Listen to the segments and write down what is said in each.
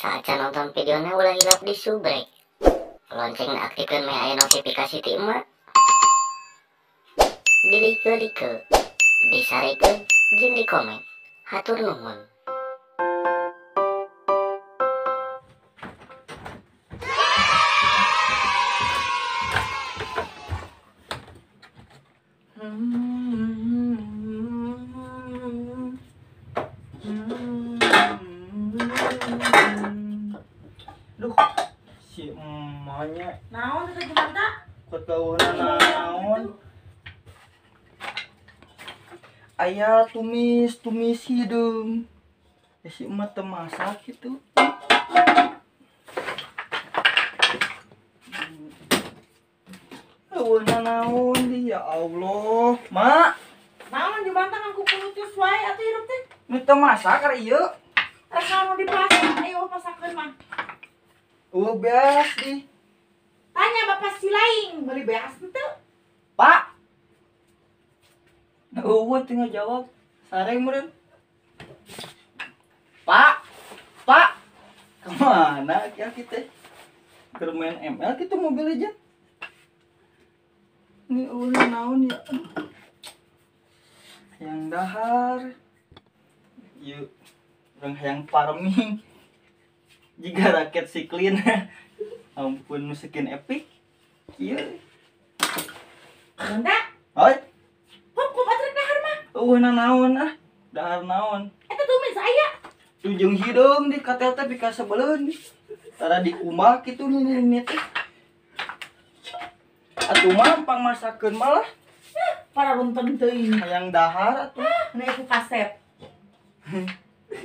Saacan nonton videona ulah hilap di subrek. Lonceng aktifkan meh aya notifikasi ti emak. Di like-like, disarekeun jeung di komen. Hatur nuhun. Duh, si emaknya. Naon teh Jumanta? Ketauan naon? Aya tumis hideung. Si emak teu masak kitu. Eueuh naon di ya Allah. Mak, naon Jumanta ngan kukulutus wae atuh hirup teh? Nu teu masak ari ieu. Rek naon dipasak, ayo masakeun mah. Eueuh beas di. Tanya bapak si lain, beli beas henteu? Pak. Eueuh teu ngajawab. Sareng meureun. Pak. Pak. Kemana ya kita? Keur main ML kitu mobil aja. Ini eueuh naon ya? Hayang dahar. Ieu urang hayang farming. Jiga raket siklin. Ampun nu skin epic. Kieu. Bunda. Oi. Hop, kumaha rek dahar mah? Eueuh naon ah? Dahar naon? Eta tumis aya. Tujung hideung di katel teh pikasebeleun. Tara dikumbah kitu nih teh. Atuh mah pangmasakeun malah. Para runten teuing. Hayang dahar atuh. Na ku kasep.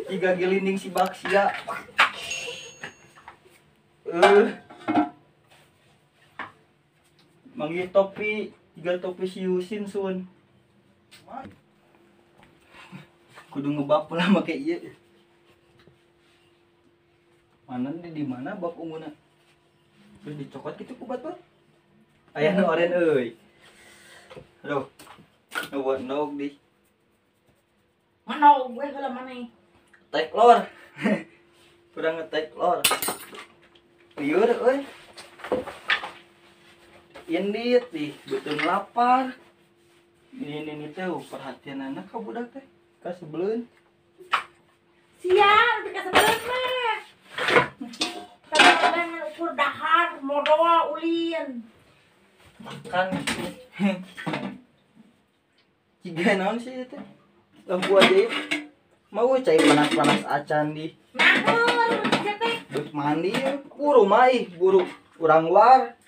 Jiga gilinding si baksia. Manggil topi, jiga topi si Yusin sun. Kudu ngebap lah make ieu. Mana di mana bab ungguna? Terus dicokot kitu ku batur. Aya nu oren euy. Aduh. Nu nog di. Mana gue heula maneh? Tek lor. Kurang ngetek lor. Liur euy. Indit ih, betul lapar. Ini teh perhatian anak ka budak teh. Kasebeleun. Sia, udah kasebeleun mah. Kadang-kadang ukur dahar, modal ulin. Makan. Jiga naon sih teh? Lampu ajaib. Mau cai panas-panas acan di. Nahur teh. Beut mandi buru mah ih, buru urang luar.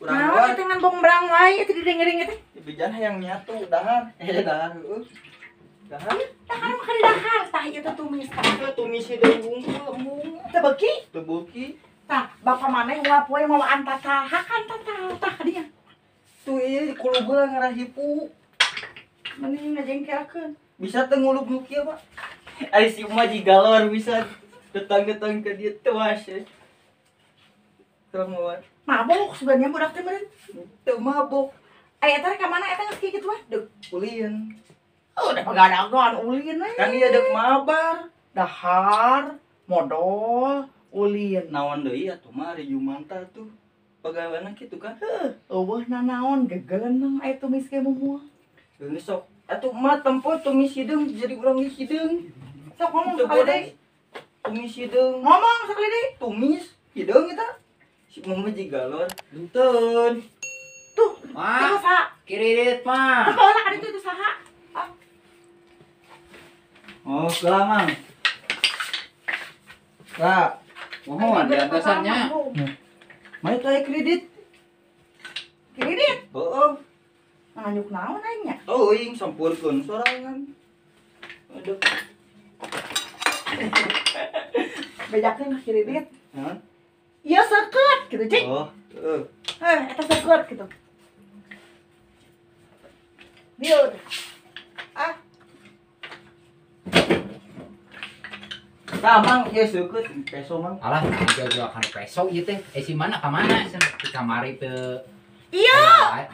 Urang luar. Naon teh ngan bongbrang wae teh didengering teh. Bijan hayang nyatu dahar. Dahar heueuh. Dahar. Dahar mah kali dahar tah ieu teh tumis tah. Tumis hideung bungkul embung. Teu beuki? Teu beuki. Tah, bapak maneh unggal poe mawaan tatahakan tatah ka dinya. Tuh ieu kulubeulah ngarahipu. Mending ngajengkelkeun. Bisa teu ngulub nu kieu, Pak. Ari si emak jiga lor bisa datang-datang ke dieu teu asa. Teu mawa. Mabok sebenarnya budak teh meureun. Teu mabok. Aya eta ka mana eta geus kitu wah? Deuk ulin. Oh, udah pagadagan ulin we. Kan ieu deuk mabar. Dahar, modol, ulin. Naon deui atuh mah ari Jumanta tuh. Pagaweana kitu kan. Heuh, eueuh nanaon gegeleneng aya tumis ge moal. Geus sok atuh mah tempo tumis hideung jadi urang geus hideung. Sok ngomong sekali deui. Tumis hideung. Ngomong sekali deui. Tumis hideung eta. Si mama jiga lor. Punten. Tuh, mah. Saha? Kiridit mah. Tuh baheula ka ditu itu saha? Ah. Oh, geula Mang. Lah, mohon diantosannya. Mai teh kredit. Kredit? Heeh. Nganjuk naon aing nya? Teuing sampurkeun sorangan. Aduh. Bejakeun kredit. Naon? Ieu seukeut kitu, Cik. Oh, heeh. Heh, eta seukeut kitu. Bieu. Ah. Tah Mang, ieu seukeut peso Mang. Alah, jauh-jauh kan peso ieu teh. Eh si mana ka mana? Di kamari teu. Iya.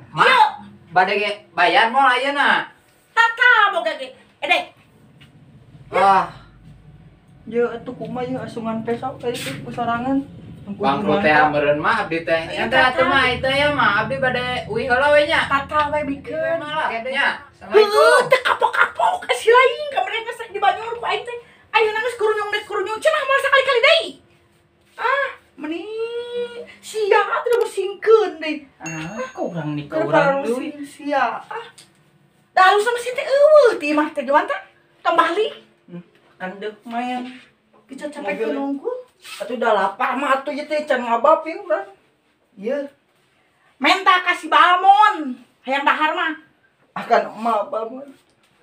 Mak, bade ge bayar moal ayeuna. Tata boga ge. Ede. Wah. Ya atuh kumaha ieu asungan peso tadi teh kusorangan. Bangkrut teh meureun mah abdi teh. Nya teh atuh mah itu ya mah abdi bade uih heula we nya. Tatal we bikeun. Nya. Assalamualaikum. Heuh, teh kapok-kapok si lain ka mereka geus di Banyur ku aing teh. Ayeuna geus kurunyung deui kurunyung cenah moal sakali-kali deui. Ah, meni sia teh musingkeun deui. Ah, kok urang nikah urang deui. Sia. Ah. Da halus sama si teh eueuh ti imah teh gimana? Kembali. Kan deuk main. Kita capek nunggu. Atuh udah lapar mah atuh ieu teh can ngabap ieu urang. Ieu. Menta kasih balmon. Hayang dahar mah. Akan emak balmon.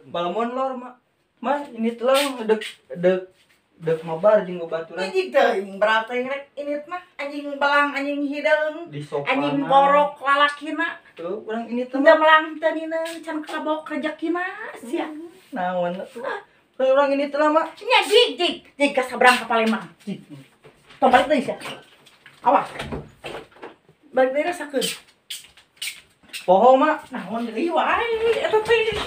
Balmon lor mak. Mah ini telang dek dek dek mabar jeung babaturan. Anjing teuing berarti rek ini mah anjing belang anjing hideung. Anjing borok lalakina. Tuh urang ini teh. Teu melang teu nineung can kalabok rezekina sia. Naon atuh. Urang ini telah mak. Nya jig jig jig ka sabrang ka Palembang. Tong balik deui sia. Awas. Balik deui rasakeun. Poho mak. Naon deui wae eta teh.